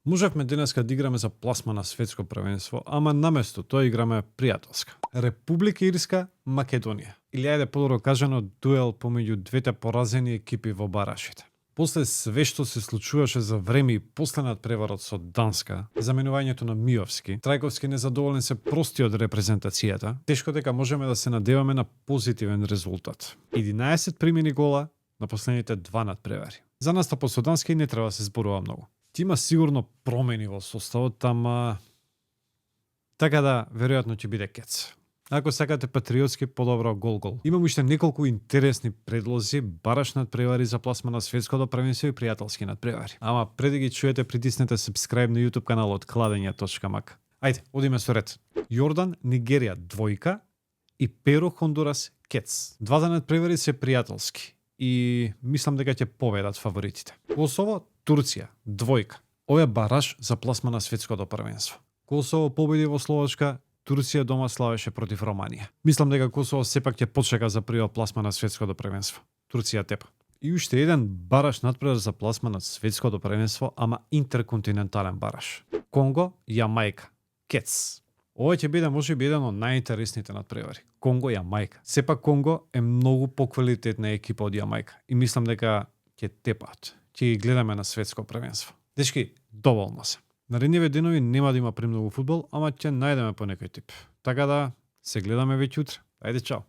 Можевме денеска да играме за пласма на светско првенство, ама наместо тоа играме пријателска. Република Ирска, Македонија. Или ајде подобро кажано дуел помеѓу двете поразени екипи во барашите. После све што се случуваше за време и после надпреварот со Данска, заменувањето на Миовски, Трајковски незадоволен се прости од репрезентацијата, тешко дека можеме да се надеваме на позитивен резултат. 11 примени гола на последните два надпревари. За настапот со Данска и не треба да се зборува многу. Ти има сигурно промени во составот, ама така да веројатно ќе биде кец. Ако сакате патриотски, подобро гол-гол. Имам уште неколку интересни предлози, бараш надпревари за пласма на светското првенство и пријателски надпревари. Ама пред да ги чуете, притиснете subscribe на YouTube каналот Кладење.мак. Ајде, одиме со ред. Јордан, Нигерија двојка и Перу, Хондурас кец. Двата надпревари се пријателски и мислам дека ќе победат фаворитите. Косово, Турција двојка. Ова е бараш за пласма на светското првенство. Косово победи во Словачка, Турција дома славеше против Романија. Мислам дека Косово сепак ќе почека за прва пласма на светското првенство. Турција тепа. И уште еден бараш надпревар за пласма на светското првенство, ама интерконтинентален бараш. Конго, Јамајка. Кец. Ова ќе биде можеби еден од најинтересните надпревари. Конго, Јамајка. Сепак Конго е многу поквалитетна екипа од Јамајка и мислам дека ќе тепаат. Ќе ги гледаме на светско првенство. Дечки, доволно се. Наредниве денови нема да има премногу фудбал, ама ќе најдеме по некој тип. Така да се гледаме веќе утре. Ајде, чао.